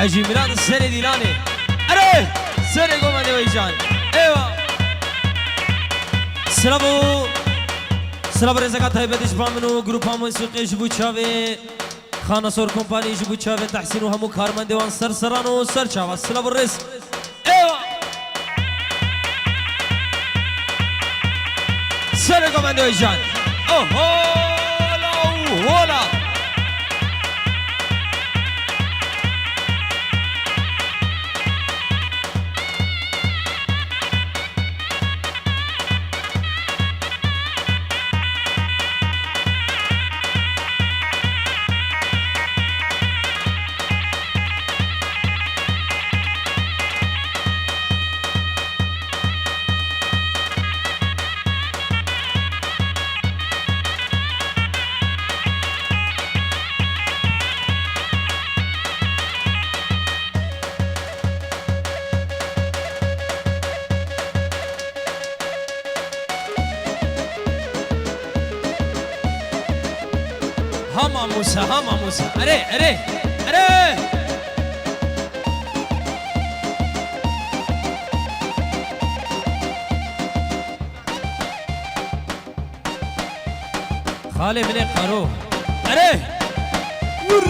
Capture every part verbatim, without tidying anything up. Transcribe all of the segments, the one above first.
Hecî Mirad serê Dîlanê. Erê! Serê Govendê Weycan. Eywa! Silav û, silav û rêzeka taybet ji ba min û grupa Musîqê ji bo çavê Xana Sor Kompanî, ji bo çavê Tehsîn û hemû karmendê wan ser seran û ser çava. Silav û rêz. Eywa! Serê Govendê Weycan. Oho! La u hola! Ha Mamûse, ha Mamûse. Erê, erê, erê! Xalê min ê Qaro. Erê! Wurr!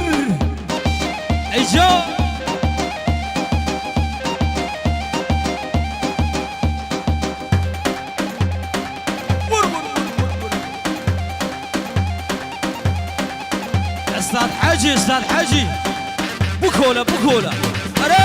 Ejo! Wurr, wurr, wurr, wurr, wurr! Estad Hecî, Estad Hecî! Bikola, bikola! Erê!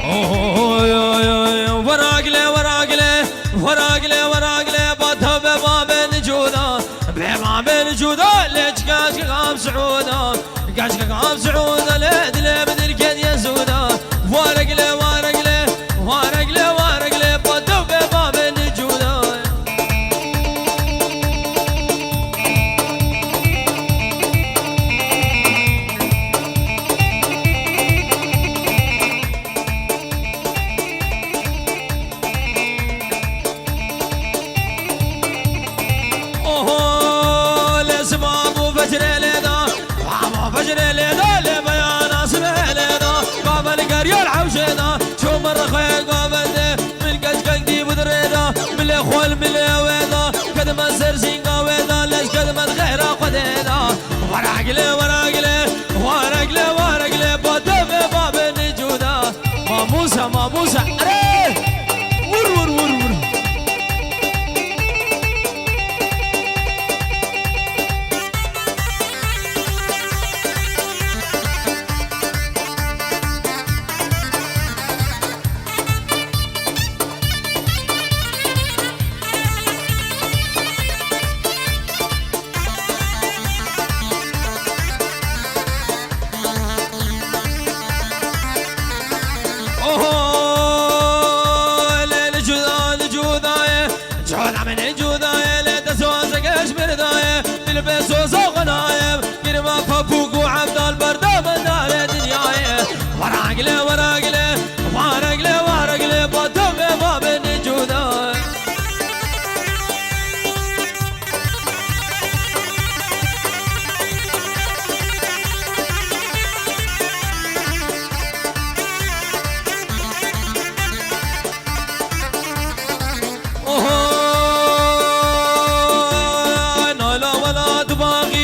Oy, oy, oy, weragle, weragle, weragle, weragle, bata be ma ben cuda, be ma ben cuda, leçka çıkam suuda, kaç çıkam suuda, le dile bedir kediye suda, weragle, weragle, weragle, weragle, bata be ma ben cuda. Oho, lê sima bû vecrê lê da, babo vecrê lê da, lê beyana sibê lê da, babel geriyal hewşê da, ço min rexê govende, min keşkek dî bi dirê da, milê xwe li milê wê da, kedime ser zînga wê da, lez kedime di xêra Xwedê da. Weragle, weragle, weragle, weragle, ba devê babê Necûda. Mamûsa, mamûsa, erê! Vur, vur, vur, vur. Oho, lê li cuda, li cuda ye. Cuda min ê cuda ye, lê te soze geş birda ye. Dil be soza xwenaye. Girma Papûk û Evdal berda min dare dinyayê. Weragle, weragle, weragle, weragle, ba devê babê Necûda. Oho, nala welat baxî.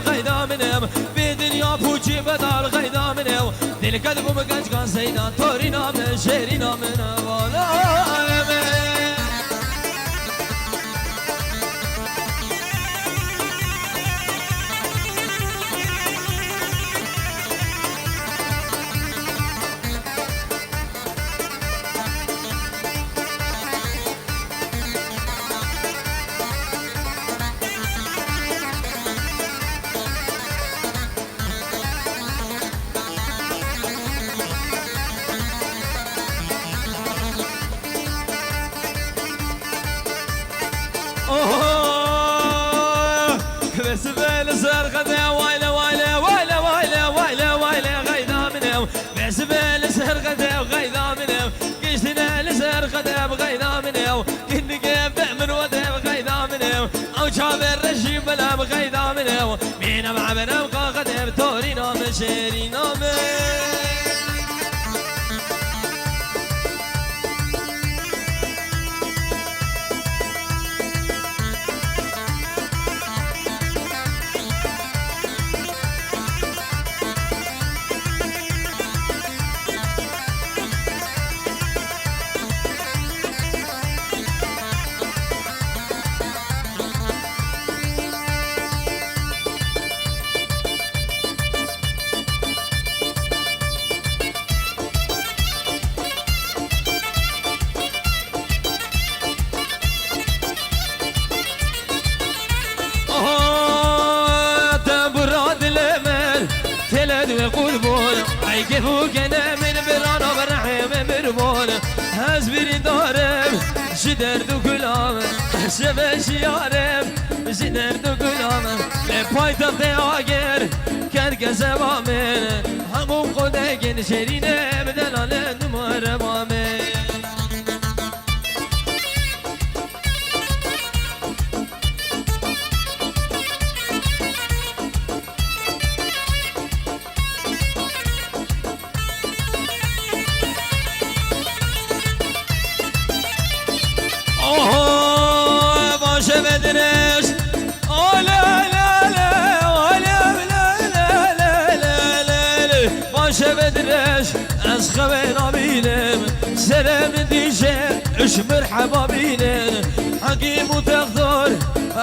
qeyda min e. Vê dinya pûçî bedal qeyda min e. Dil ked bû min gençkan seyda, torîna min, şêrîna min, vala min. Oho! Vesibe li ser qede, wayle, wayle, wayle, wayle, wayle, wayle, qeyda min e. Vesibe li ser qede, qeyda min e. Giştine li ser qede, qeyda min e. Kindige be min wede, qeyda min e. Ew çavê reşî bela, qeyda min e. Mîne me benem qaqedem, torîna min, şêrîna min. Aha, tembura dilê min, têle dû qûrbûn. Ey kêf û kene min birana berehê min mirbûn. Ez birîndarim ji derd û gulam, şeve ji yarim ji derd û gulam. Lê paytextê agir kerd kezeba min. Hemû xwedegên şêrîne bi delalê numare ba min. Oho, baş eve dirêj. Ole, le, le, ole, le, le, le, le, le, le. Baş eve dirêj. Ez xewê nabînim, serê min dîje, ji merheba bînin. Hekîm û textor,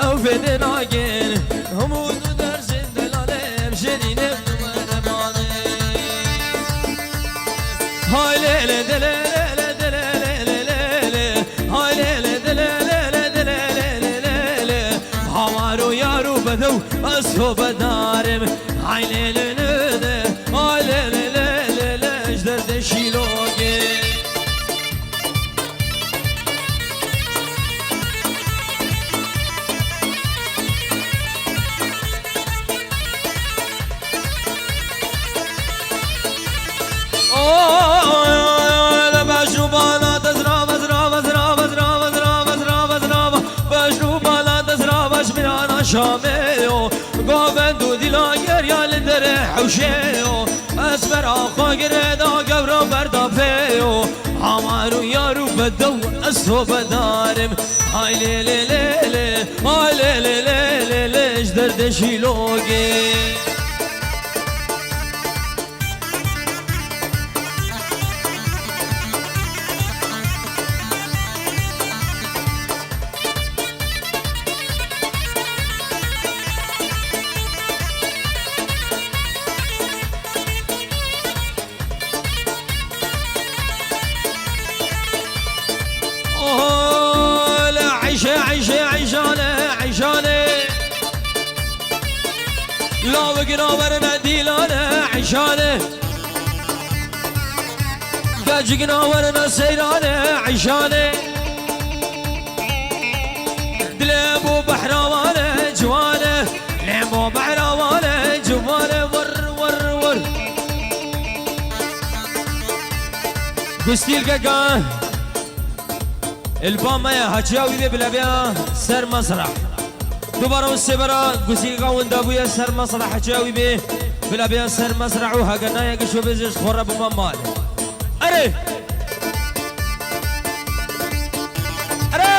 ew fêdê nakin. Hemû tu dersên delalê, em şêrînê tu merhebanê. Hay lê lê de lê lê lê de lê lê lê lê lê. Hay lê lê de lê lê lê de lê lê lê lê lê. Hawar û yar û bedew, ez sobedarim. Ay lê lê lê lê, ay lê lê lê lê lê, ji derdê şîlogê. Şamê yo, govend û dîla geriya li derê hewşê yo. Ez bera xwe girê da gewra berda pê yo. Hamar û yar û bedew ez to bedarim. Ay lê lê lê lê, ay lê lê lê lê lê, ji derdê şîlogê. Oho, le eyşe, eyşe, eyşane, eyşane. Lawik nawerine dîlane, eyşane. Gecik nawerine seyrane, eyşane. Dilê bo behrawane ciwane. Lê bo behrawane ciwane, wir, wir, wir. Gustîlkeka. Li ba me ye, Hecîya wî bê bila bêya ser mesreh. Dubare û sêbera gusîlka winda bûye ser mesreh, Hecîya wî bê bila bêya ser mesreh û hege nayê gişo bêje ji xwe re bima malê. Erê! Erê!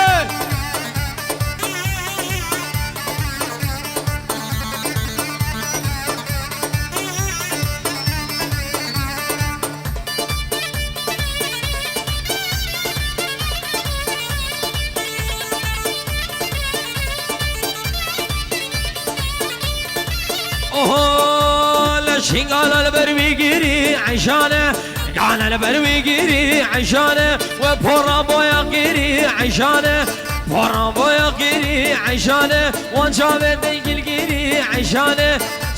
Oho, le şingala li ber wî girî eyşane, gana li ber wî girî eyşane, we pora boya girî eyşane, pora boya girî eyşane, wan çavê dengil girî eyşane,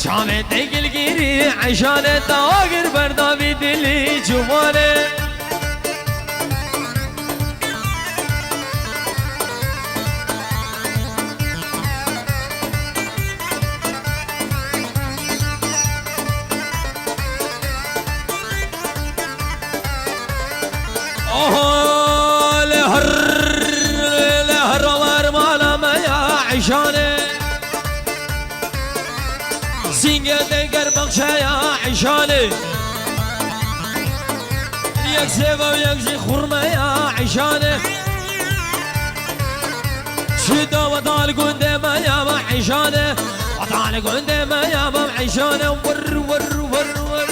çavê dengil girî eyşane, dawa gir berdavî dilî ciwane. Oho, le her, le her war mala me ya eyşane. Sîngê deger baxçeya eyşanê. Yek sêva û yek jî xurmeya eyşanê. Şida weta li gundê me ya me eyşanê. Weta li gundê me ya me eyşanê. Wir, wir, wir, wir.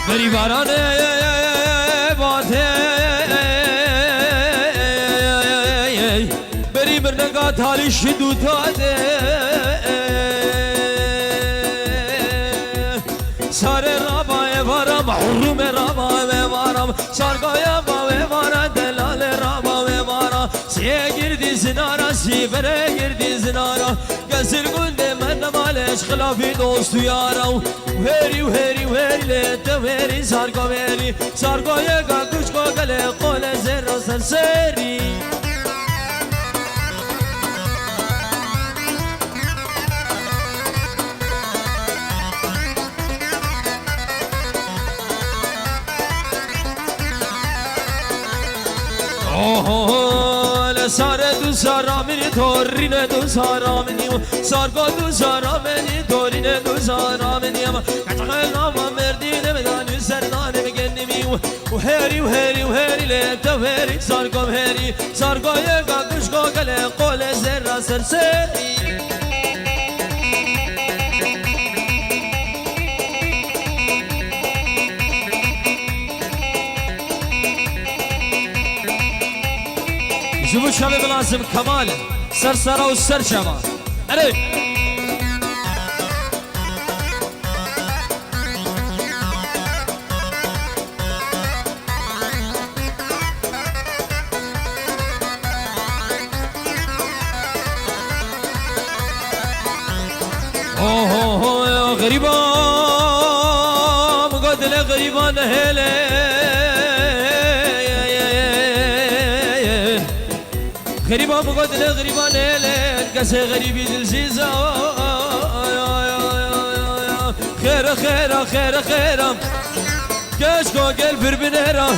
Berî baranê batê, berî mirneka talî şid û tadê. Sarê raba êvara, mehrûmê raba êvara, sargaya ba êvara, delalê raba êvara. Siyê girdî zinara, sîverê girdî zinara. Gezir gundê me nemalê ji xilafî dost û yara. Wêrî, wêrî, wêrî lê te wêrî, sarga wêrî. Sarga yeka kuşka gelê qolê zêra ser serî. Oho, le sare du sara minî, torîne du sara minî, sargo du sara minî, torîne du sara minî, ama kaçaxel ama merdîne me danî serdanê me genimî. Û herî, û herî, û herî lê te herî, sargo herî, sargo yeka kuşko gelê qolê zêra ser serî. Ji bo çavê bilazim Kemal, ser sera û ser çava. Erê! Ho, ho, ho, ya xerîban, ga dilê xerîban hele. Xerîba min got dilê xerîba nêlên, kesê xerîbî dilsîza. Xêra, xêra, xêra, xêra. Keşko gel pir binêra.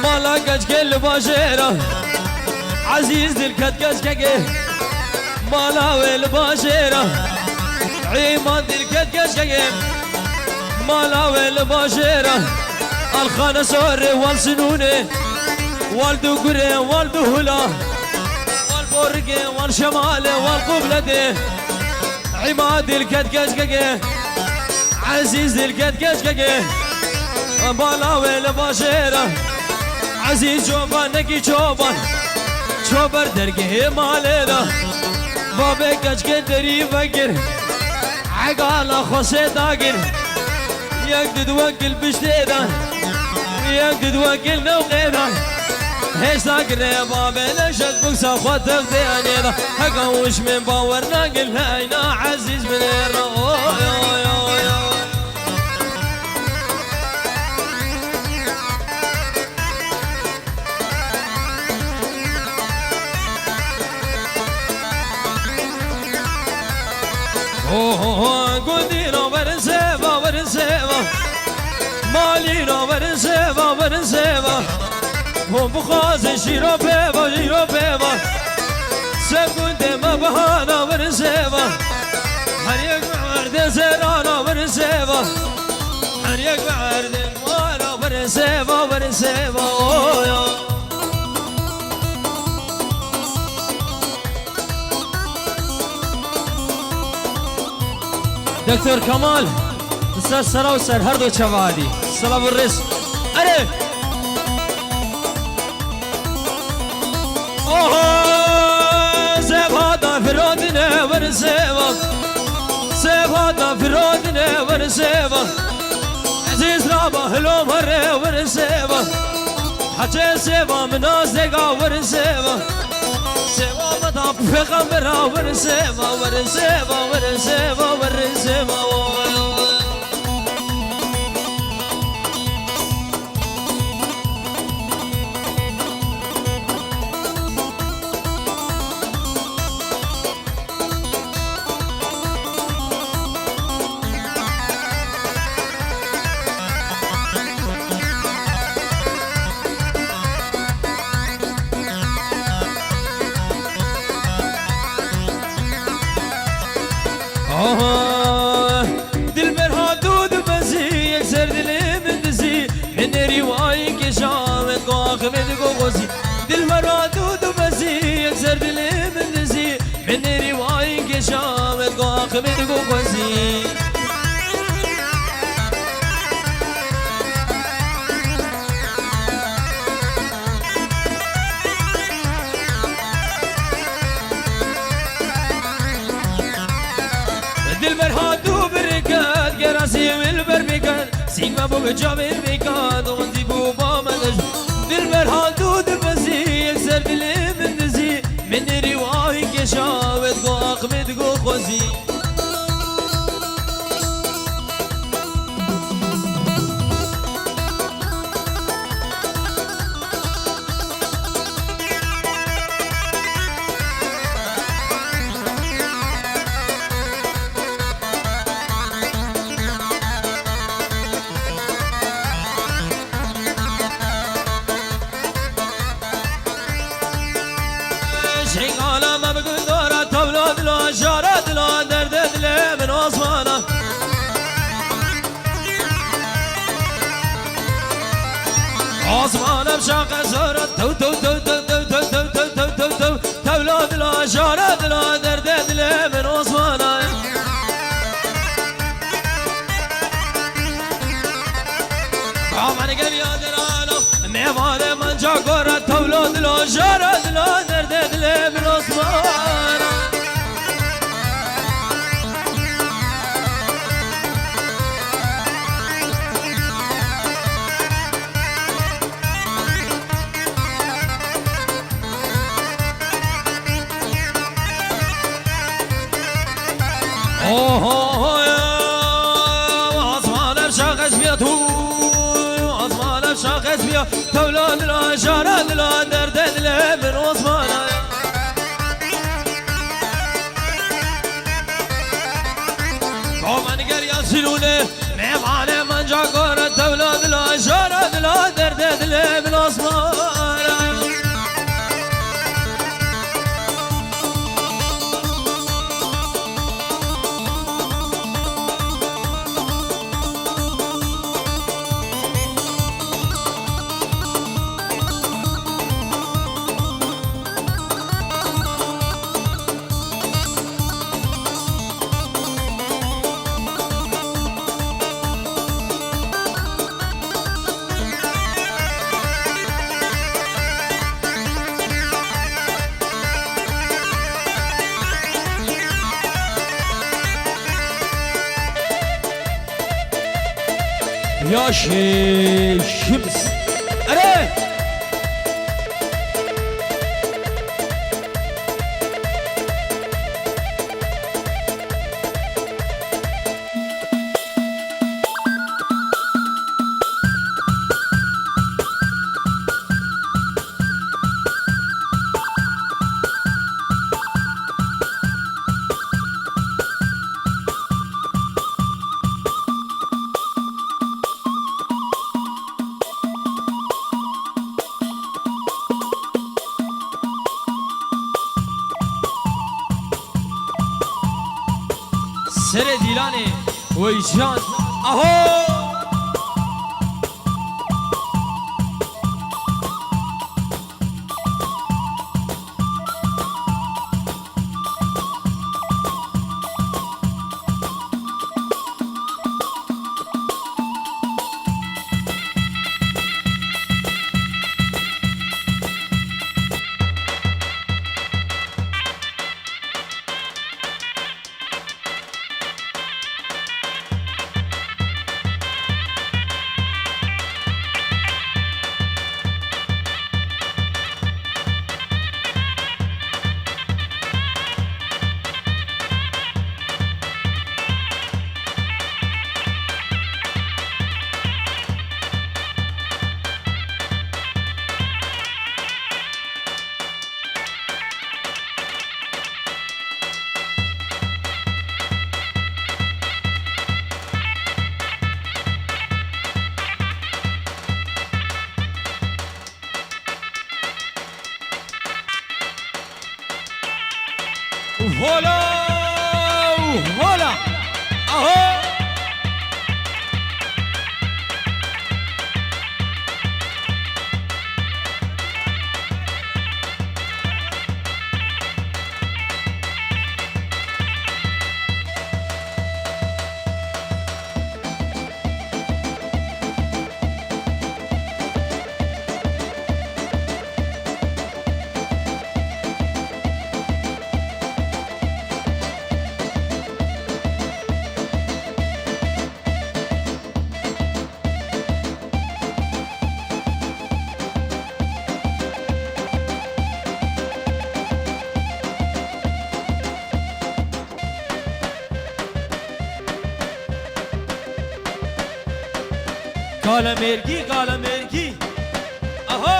Mala keşkê li bajêra. Ezîz dil ket keşkekê. Mala wê li bajêra. Îman dil ket keşkekê. Mala wê li bajêra. Alxane sorê wal sinûnê. Wal du gurê, wal du hula. Wal borigê, wal şemalê, wal qubletê. Îma dil ket keşkekê. Ezîz dil ket keşkekê. Bala wê li bajêra. Ezîz çoban nekî çoban. Ço ber dergehê malê de. Babê keşkê derî vekir. Egala xwesê dagir. Yek di du wekil piştê de. Yek di du wekil newqê de. Hêşta girê babê leşet biksa xwe textê enê de. Heka wişmên bawer nagil heyna ezîz binêre. Oy, oy, oy, oy. Oho, gundîna werin sêva, werin sêva. Malîna werin sêva, werin sêva. Hûn bixwazin şîro pêva, şîro pêva. Sê gundê me bihana werin sêva. Her yek bi erdê zêrana werin sêva. Her yek bi erdê wara werin sêva, werin sêva, oya. Doktor Kemal, li ser sera û ser her du çeva dî. Silav û rêz. Erê! Oho! Zêva da firodine, werin zêva. Zêva da firodine, werin zêva. Ezîz raba hilom here, werin zêva. Hecê zêva min a zêga, werin zêva. Sêva me da pêxembera, werin sêva, werin sêva, werin sêva, werin sêva, oy, oy. Aha, dilber ha tu dibezî, yekser dilê min dizî. Min nêrî wayî kêşa, min go aximê digo xwezî. Dilber ha tu dibezî, yekser dilê min dizî. Min nêrî wayî kêşa, min go aximê digo xwezî. Dilber ha tu biriket, gera sî wil ber biket, sî me bû bi camê biket, o zî bû ba me dej. Dilber ha tu dibezî, yekser dilê min dizî, min nêrî wayî kêşa, wê digo aximê digo xwezî. Şengala me bi gundora, tewla dila, jara dila, derdê dilê min osmana. Osmana bi şaqe zora, tew, tew, tew. Tewla dila, jara dila, derdê dilê min osmana. Aman gel ya derana, mêvanê min ca gora, tewla dila, jara dila, derdê dilê min osmana. Oho ya, asman ev şaxes biya tu, asman ev şaxes biya, tewla dila, jara dila, derdê dilê min osmana. Kara tewla dila jara dila derde dilê min asmara. Yaşê Şims. Erê! Serê Dîlanê Weycan. Aho! Hola û hola! Aho! Kalemêrgî, kalemêrgî. Aho!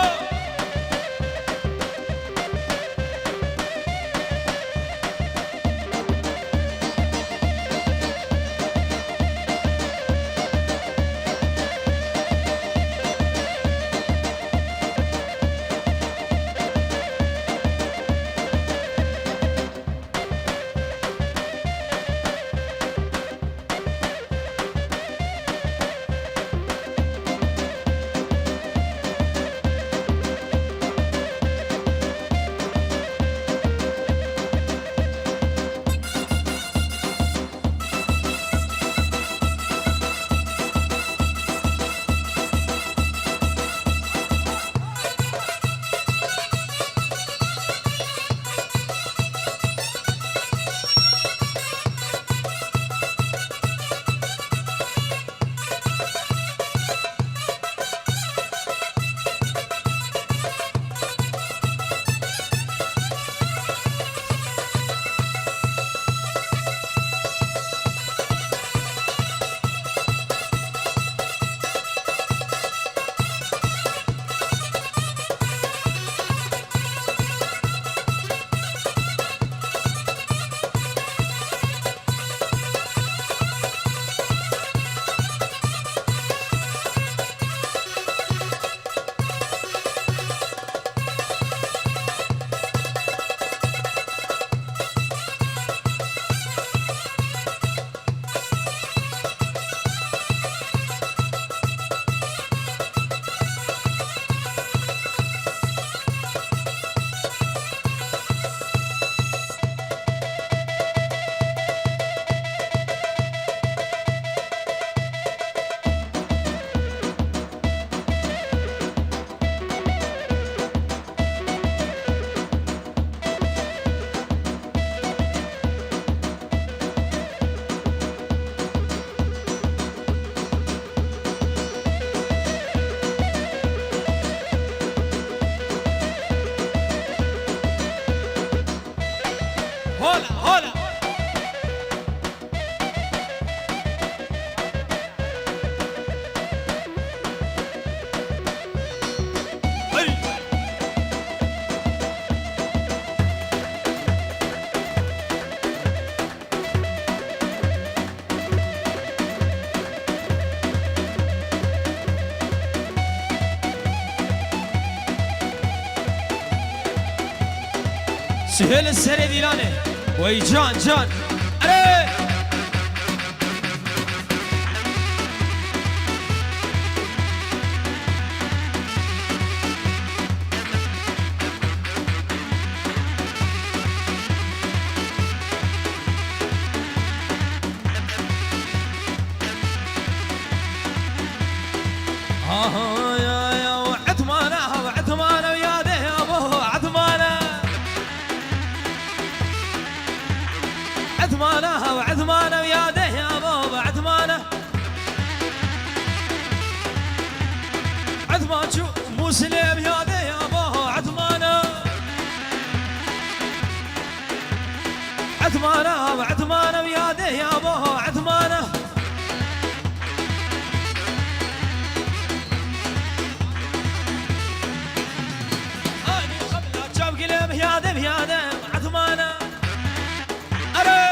Hola, hola. Hey. Süheyl Serê Dîlanê. Wey can can. Erê! Aha, ya, ya, Etmana, Etmana, ya de ya bo, Etmana. Etmana, Etmana, ya de ya bo, Etmana. Etman çu Muslim ya de ya bo, Etmana. Etmana, Etmana, ya de ya bo, Etmana. Ani xebla çav gilem ya de, ya de, Etmana. Erê!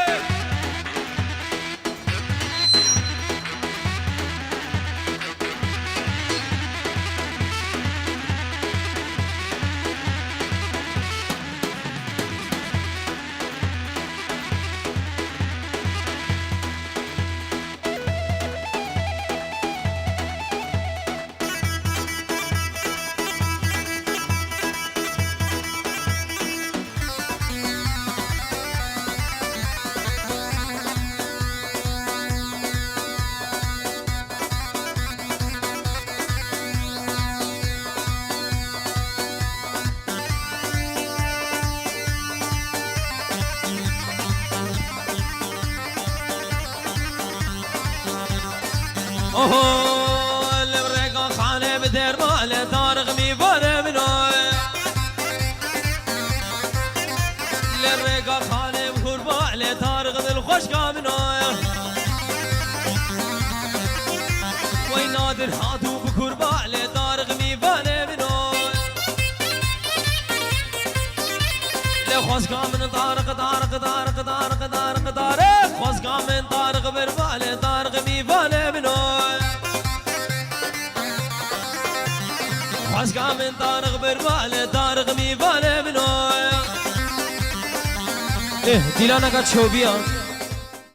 Oho, li rêga xanê bi derma, li Tarix mîvanê min o. Li rêga xanê bi kurba, li Tarix dilxweşka min o. Wey Nadir hatû bi kurba, li Tarix mîvanê min o. Lê xwezka min Tarix, Tarix, Tarix, Tarix, Tarix, Tarix. Xwezka min Tarix birva, lê Tarix mîvanê min o. Xwezka min Tarix birva, lê Tarix mîvanê min o. Eh, dîlaneka çobiya.